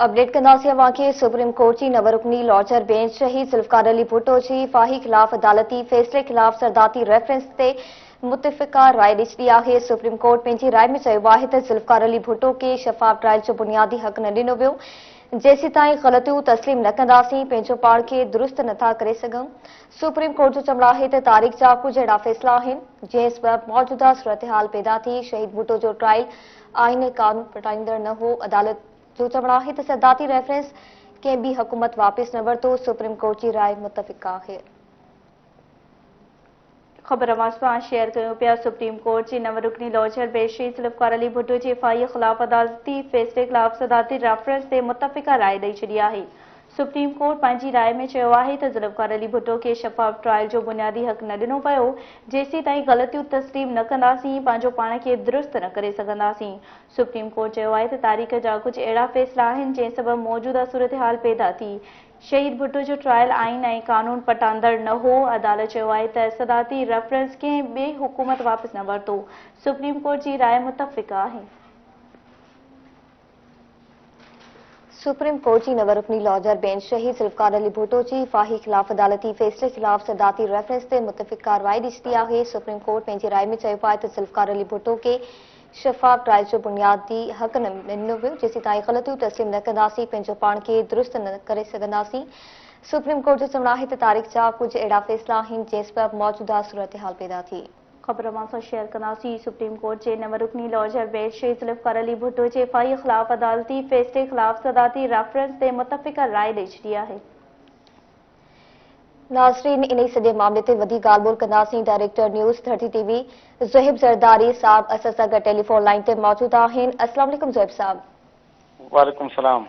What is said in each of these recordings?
Update ڪنداسين اوهان کي سپريم ڪورٽ جي نو رڪني لارجر بينچ شهيد ذوالفقار علي ڀٽو جي ڦاهي خلاف عدالتي فيصلي خلاف صدارتي ريفرنس تي متفقه راء ڏئي ڇڏي آهي. سپريم ڪورٽ پنهنجي راء ۾ چيو آهي ته ذوالفقار علي ڀٽو کي شفاف ٽرائل جو بنيادي حق نه ڏنو ويو، جيسيتائين غلطيون تسليم نه ڪنداسين پنهنجو پاڻ کي درست نٿا ڪري سگهون. سپريم ڪورٽ جو چوڻ آهي ته تاريخ جا ڪجهه اهڙا فيصلا آهن جنهن سبب موجوده صورتحال پيدا ٿي، شهيد ڀٽو جو ٽرائل آئين ۽ قانون پٽاندڙ نه هو. عدالت جو چوڻ آهي ته صدارتي ريفرنس ڪنهن ٻي حڪومت واپس نه ورتو، سپريم ڪورٽ جي راء متفقه آهي. خبر اوهان سان شيئر ڪيون پيا، سپريم ڪورٽ جي نو رڪني لارجر بينچ شهيد ذوالفقار علي ڀٽو جي ڦاهي خلاف عدالتي فيصلي خلاف صدارتي ريفرنس تي متفقه راء ڏئي ڇڏي آهي. سپريم ڪورٽ پنهنجي راء ۾ چيو آهي ته ذوالفقار علي ڀٽو کي شفاف ٽرائل جو بنيادي حق نه ڏنو ويو، جيسيتائين غلطيون تسليم نه ڪنداسين پنهنجو پاڻ کي درست نه ڪري سگهنداسين. سپريم ڪورٽ چيو آهي ته تاريخ جا ڪجهه اهڙا فيصلا آهن جنهن سبب موجوده صورتحال پيدا ٿي، شهيد ڀٽو جو ٽرائل آئين ۽ قانون پٽاندڙ نه هو، عدالت چيو آهي ته صدارتي ريفرنس ڪنهن ٻي حڪومت واپس نه ورتو، سپريم ڪورٽ جي راء متفقه آهي. سپريم ڪورٽ جي نو رڪني لارجر بينچ شهيد ذوالفقار علي ڀٽو جي ڦاهي خلاف عدالتي فيصلي خلاف صدارتي ريفرنس تي متفقه راء ڏئي ڇڏي آهي. سپريم ڪورٽ پنهنجي راء ۾ چيو آهي ته ذوالفقار علي ڀٽو کي شفاف ٽرائل جو بنيادي حق نه ڏنو ويو، جيسيتائين غلطيون تسليم نه ڪنداسين پنهنجو پاڻ کي درست نه ڪري سگهنداسين. سپريم ڪورٽ جو چوڻ آهي ته تاريخ جا ڪجهه اهڙا فيصلا آهن جنهن سبب موجوده صورتحال پيدا ٿي. خبر اوهان سان شيئر ڪنداسين، سپريم ڪورٽ جي نو رڪني لارجر بينچ شهيد ذوالفقار علي ڀٽو جي ڦاهي خلاف عدالتي فيصلي خلاف صدارتي ريفرنس تي متفقه راء ڏئي ڇڏي آهي. ناظرين انهي سڄي معاملي تي وڌيڪ ڳالهه ٻولهه ڪنداسين director news 30 T V Zohaib Zardari صاحب اسان سان گڏ ٽيليفون لائين تي موجود آهن السلام عليڪم زوهيب صاحب. وعليڪم السلام.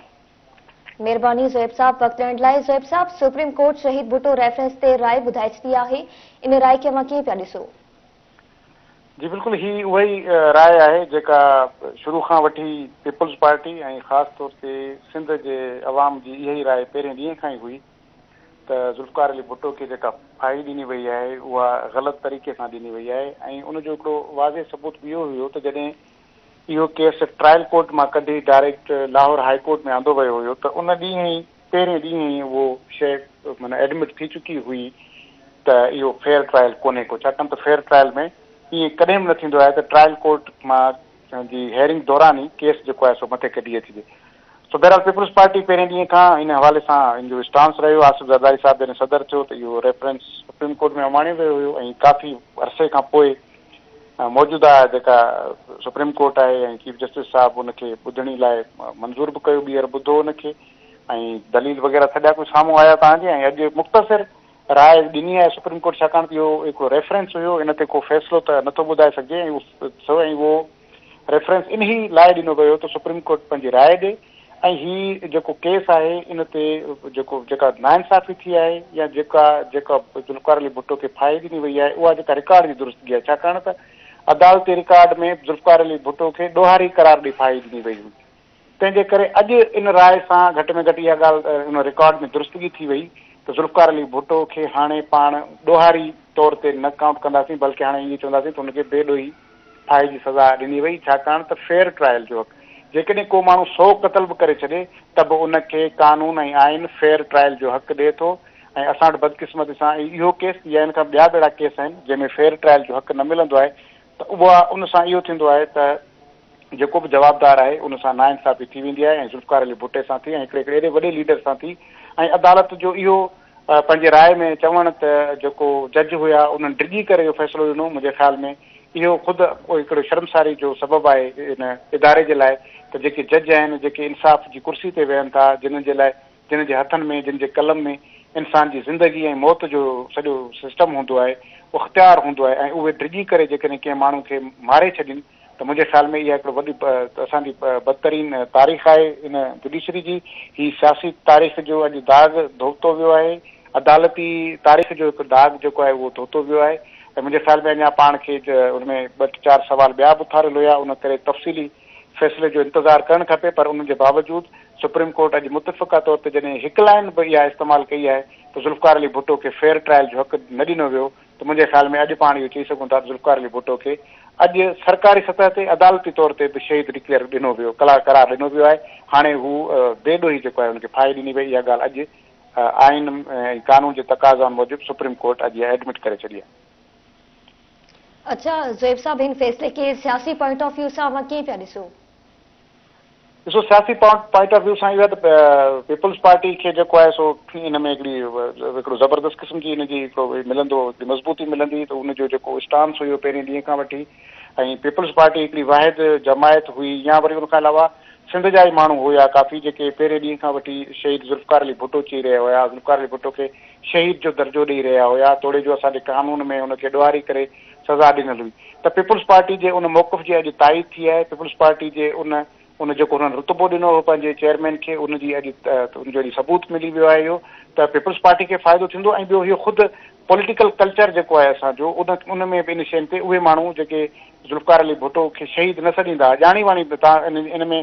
مهرباني زوهيب صاحب وقت ڏيڻ لاء. زوهيب صاحب سپريم ڪورٽ شهيد ڀٽو ريفرنس تي راء ٻڌائي ڇڏي آهي ان راء کي اوهان ڪيئن پيا ڏسو؟ جي بلڪل هي اها ئي راء آهي جيڪا شروع کان وٺي پيپلز پارٽي ۽ خاص طور تي سنڌ جي عوام جي اها ئي راء پهرين ڏينهن کان ئي هئي ته ذوالفقار علي ڀٽو کي جيڪا ڦاهي ڏني وئي آهي اها غلط طريقي سان ڏني وئي آهي ۽ ان جو هڪڙو واضح ثبوت به اهو هيو ته جڏهن اهو ڪيس ٽرائل ڪورٽ مان ڪڍي ڊائريڪٽ لاهور هاء ڪورٽ ۾ آندو ويو هيو ته ان ڏينهن ئي پهرين ڏينهن ئي اهو شيء معنيٰ ايڊمٽ ٿي چڪي هئي ته اهو فيئر ٽرائل ڪونهي ڪو ڇاڪاڻ ته فيئر ٽرائل ۾ ائين ڪڏهن به نه ٿيندو آهي ته ٽرائل ڪورٽ مان جي هيئرنگ دوران ئي ڪيس جيڪو آهي سو مٿي ڪڍي اچجي سو بهرحال پيپلز پارٽي پهرين ڏينهن کان ان حوالي سان ان جو اسٽانس رهيو آصف زرداري صاحب جڏهن صدر ٿيو ته اهو ريفرنس سپريم ڪورٽ ۾ اماڻيو ويو هيو ۽ ڪافي عرصي کان پوء موجوده جيڪا سپريم ڪورٽ آهي ۽ چيف جسٽس صاحب ان کي ٻڌڻي لاء منظور به ڪيو ٻيهر ٻڌو ان کي ۽ دليل وغيره سڄا ڪجهه سامهون آيا توهان جي ۽ اڄ مختصر راء ڏني آهي سپريم ڪورٽ ڇاڪاڻ ته اهو هڪڙو ريفرنس هيو ان تي ڪو فيصلو ته نٿو ٻڌائي سگهجي ۽ سو ۽ اهو ريفرنس انهي لاء ڏنو ويو ته سپريم ڪورٽ پنهنجي راء ڏي ۽ هي جيڪو ڪيس آهي ان تي جيڪو جيڪا ناانصافي ٿي آهي يا جيڪا جيڪا ذوالفقار علي ڀٽو کي ڦاهي ڏني وئي آهي اها جيڪا رڪارڊ جي درستگي آهي ڇاڪاڻ ته عدالتي رڪارڊ ۾ ذوالفقار علي ڀٽو کي ڏوهاري قرار ڏئي ڦاهي ڏني وئي هئي تنهن جي ڪري اڄ ان راء سان گهٽ ۾ گهٽ اها ڳالهه ان رڪارڊ ۾ درستگي ٿي وئي ته ذوالفقار علي ڀٽو کي هاڻي پاڻ ڏوهاري طور تي نه ڪائونٽ ڪنداسين بلڪه هاڻي ائين چونداسين ته هن کي بي ڏوهي ڦاهي جي سزا ڏني وئي ڇاڪاڻ ته فيئر ٽرائل جو حق جيڪڏهن ڪو ماڻهو سو قتل به ڪري ڇڏي ته به ان کي قانون ۽ آئين فيئر ٽرائل جو حق ڏئي ٿو ۽ اسان وٽ بدقسمتي سان اهو ڪيس يا ان کان ٻيا به اهڙا ڪيس آهن جنهن ۾ فيئر ٽرائل جو حق نه ملندو آهي ته اها ان سان اهو ٿيندو آهي ته جيڪو به جوابدار آهي ان سان ناانصافي ٿي ويندي آهي ۽ ذوالفقار علي ڀٽي سان ٿي ۽ هڪڙي هڪڙي ايڏي وڏي ليڊر سان ٿي ۽ عدالت جو اهو پنهنجي راء ۾ چوڻ ته جيڪو جج هيا انهن ڊڄي ڪري اهو فيصلو ڏنو منهنجي خيال ۾ اهو خود هڪڙو شرمساري جو سبب آهي ان اداري جي لاء ته جيڪي جج آهن جيڪي انصاف جي ڪرسي تي ويهن ٿا جنهن جي لاء جن جي هٿن ۾ جن جي قلم ۾ انسان جي زندگي ۽ موت جو سڄو سسٽم هوندو آهي اختيار هوندو آهي ۽ اهي ڊڄي ڪري جيڪڏهن ڪنهن ماڻهو کي ماري ڇڏين ته منهنجي خيال ۾ اها هڪڙو وڏي اسان جي بدترين تاريخ آهي ان جڊيشري جي. هي سياسي تاريخ جو اڄ داغ ڌوتو ويو آهي، عدالتي تاريخ جو هڪ داغ جيڪو آهي اهو ڌوتو ويو آهي ۽ منهنجي خيال ۾ اڃا پاڻ کي ان ۾ ٻه چار سوال ٻيا به اٿاريل هيا ان ڪري تفصيلي فيصلي جو انتظار ڪرڻ کپي پر ان جي باوجود سپريم ڪورٽ اڄ متفقه طور تي جڏهن هڪ لائين به اها استعمال ڪئي آهي ته ذوالفقار علي ڀٽو کي فيئر ٽرائل جو حق نه ڏنو ويو. ته منهنجي خيال ۾ اڄ پاڻ اهو چئي سگهون ٿا ته ذوالفقار علي ڀٽو کي اڄ سرڪاري سطح تي عدالتي طور تي به شهيد ڊڪليئر ڏنو ويو قرار ڏنو ويو آهي. هاڻي هو بي ڏوهي جيڪو آهي ان کي ڦاهي ڏني وئي. اها ڳالهه اڄ آئين ۽ قانون جي تقاضائن موجب سپريم ڪورٽ اڄ اها ايڊمٽ ڪري ڇڏي آهي. اڇا زوهيب صاحب هن فيصلي کي سياسي پوائنٽ آف ويو سان اوهان ڪيئن پيا ڏسو؟ ڏسو سياسي پوائنٽ آف ويو سان اهو آهي ته پيپلز پارٽي کي جيڪو آهي سو ان ۾ هڪڙي هڪڙو زبردست قسم جي ان جي هڪڙو ملندو هڪڙي مضبوطي ملندي ته ان جو جيڪو اسٽانس هيو پهرين ڏينهن کان وٺي ۽ پيپلز پارٽي هڪڙي واحد جماعت هئي يا وري ان کان علاوه سنڌ جا ئي ماڻهو هيا ڪافي جيڪي پهرين ڏينهن کان وٺي شهيد ذوالفقار علي ڀٽو چئي رهيا هيا، ذوالفقار علي ڀٽو کي شهيد جو درجو ڏئي رهيا هيا توڙي جو اسان جي قانون ۾ ان کي ڏوهاري ڪري سزا ڏنل هئي ته پيپلز پارٽي جي ان موقف جي اڄ تائيد ٿي آهي، پيپلز پارٽي جي ان ان جيڪو هنن رتبو ڏنو هو پنهنجي چيئرمين کي ان جي اڄ ان جو اڄ ثبوت ملي ويو آهي اهو ته پيپلز پارٽي کي فائدو ٿيندو ۽ ٻيو اهو خود پوليٽيڪل ڪلچر جيڪو آهي اسان جو ان ان ۾ به ان شين تي اهي ماڻهو جيڪي ذوالفقار علي ڀٽو کي شهيد نه سڏيندا ڄاڻي واڻي به تان ان ان ۾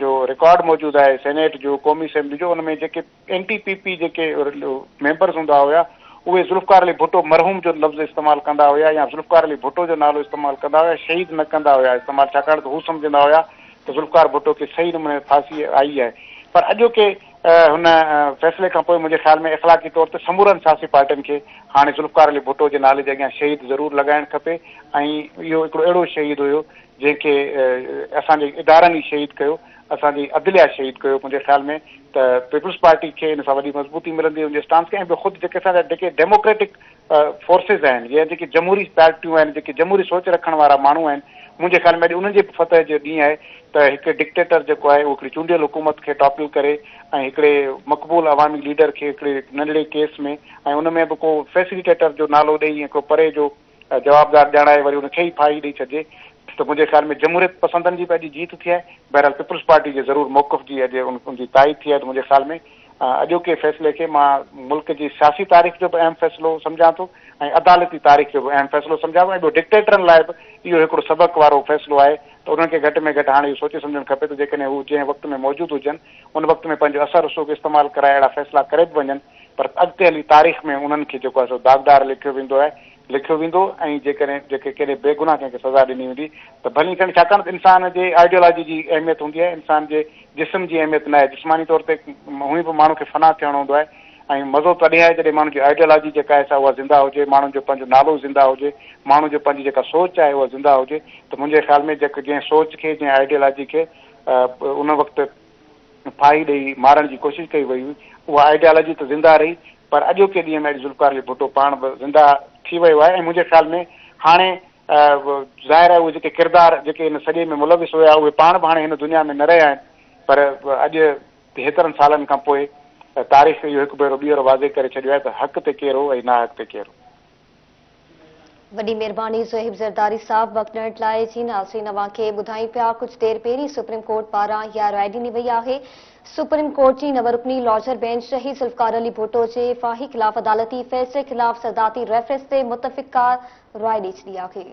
جو رڪارڊ موجود آهي سينيٽ جو قومي اسيمبلي جو ان ۾ جيڪي اين ٽي پي پي جيڪي ميمبرز هوندا هيا اهي ذوالفقار علي ڀٽو مرحوم جو لفظ استعمال ڪندا هيا يا ذوالفقار علي ڀٽو جو نالو استعمال ڪندا هيا شهيد نه ڪندا هيا استعمال ڇاڪاڻ ته هو سمجهندا هيا ته ذوالفقار ڀٽو کي صحيح نموني ڦاسي آئي آهي پر اڄوڪي هن فيصلي کان پوء منهنجي خيال ۾ اخلاقي طور تي سمورن سياسي پارٽين کي هاڻي ذوالفقار علي ڀٽو جي نالي جي اڳيان شهيد ضرور لڳائڻ کپي ۽ اهو هڪڙو اهڙو شهيد هيو جنهن کي اسان جي ادارن ئي شهيد ڪيو، اسان جي عدليه شهيد ڪيو، منهنجي خيال ۾ ته پيپلز پارٽي کي ان سان وڏي مضبوطي ملندي ان جي اسٽانس کي ۽ ٻيو خود جيڪي اسان جا جيڪي ڊيموڪريٽڪ فورسز آهن يا جيڪي جمهوري پارٽيون آهن جيڪي جمهوري سوچ رکڻ وارا ماڻهو آهن منهنجي خيال ۾ اڄ انهن جي به فتح جو ڏينهن آهي ته هڪ ڊڪٽيٽر جيڪو آهي اهو هڪڙي چونڊيل حڪومت کي ٽاپل ڪري ۽ هڪڙي مقبول عوامي ليڊر کي هڪڙي ننڍڙي ڪيس ۾ ۽ ان ۾ به ڪو فيسليٽيٽر جو نالو ڏئي ۽ ڪو پري جو جوابدار ڄاڻائي وري ان کي ئي ڦاهي ڏئي ڇڏجي ته منهنجي خيال ۾ جمهوريت پسندن جي به اڄ جيت ٿي آهي. بهرحال پيپلز پارٽي جي ضرور موقف جي اڄ ان جي تائيد ٿي آهي ته منهنجي خيال ۾ اڄوڪي فيصلي کي مان ملڪ جي سياسي تاريخ جو به اهم فيصلو سمجهان ٿو ۽ عدالتي تاريخ جو به اهم فيصلو سمجهان ٿو ۽ ٻيو ڊڪٽيٽرن لاء به اهو هڪڙو سبق وارو فيصلو آهي ته انهن کي گهٽ ۾ گهٽ هاڻي اهو سوچي سمجهڻ کپي ته جيڪڏهن هو جنهن وقت ۾ موجود هجن ان وقت ۾ پنهنجو اثر رسوخ استعمال ڪرائي اهڙا فيصلا ڪري به وڃن پر اڳتي هلي تاريخ ۾ انهن کي جيڪو آهي سو داغدار ليکيو ويندو آهي لکيو ويندو ۽ جيڪڏهن جيڪي ڪيڏي بيگناهه ڪنهن کي سزا ڏني ويندي ته ڀلي کڻي ڇاڪاڻ ته انسان جي آئيڊيالاجي جي اهميت هوندي آهي انسان جي جسم جي اهميت نه آهي جسماني طور تي هونئن به ماڻهو کي فنا ٿيڻو هوندو آهي ۽ مزو تڏهن آهي جڏهن ماڻهو جي آئيڊيالاجي جيڪا آهي سا اها زنده هجي ماڻهن جو پنهنجو نالو زنده هجي ماڻهو جو پنهنجي جيڪا سوچ آهي اها زنده هجي ته منهنجي خيال ۾ جيڪ جنهن سوچ کي جنهن آئيڊيالاجي کي ان وقت ڦاهي ڏئي مارڻ جي ڪوشش ڪئي وئي هئي، اها آئيڊيالاجي ته زنده رهي پر اڄوڪي ڏينهن ۾ اڄ ذوالفقار علي ڀٽو پاڻ به زنده ٿي ويو آهي ۽ منهنجي خيال ۾ هاڻي ظاهر آهي اهي جيڪي ڪردار جيڪي ان سڄي ۾ ملوث هيا اهي پاڻ به هاڻي هن دنيا ۾ نه رهيا آهن پر اڄ هيترن سالن کان پوء تاريخ اهو هڪ ڀيرو ٻيهر واضح ڪري ڇڏيو آهي ته حق تي ڪير هو ۽ ناحق تي ڪير هو. وڏي مهرباني زوهيب زرداري صاحب وقت ڏيڻ لاء جي ناظرين اوهان کي ٻڌايون پيا ڪجهه دير پهرين سپريم ڪورٽ پاران اها راء ڏني وئي آهي سپريم ڪورٽ جي نو رڪني لاجر بينچ شهيد ذوالفقار علي ڀٽو جي ڦاهي خلاف عدالتي فيصلي خلاف صدارتي ريفرنس تي متفقه راء ڏئي ڇڏي آهي.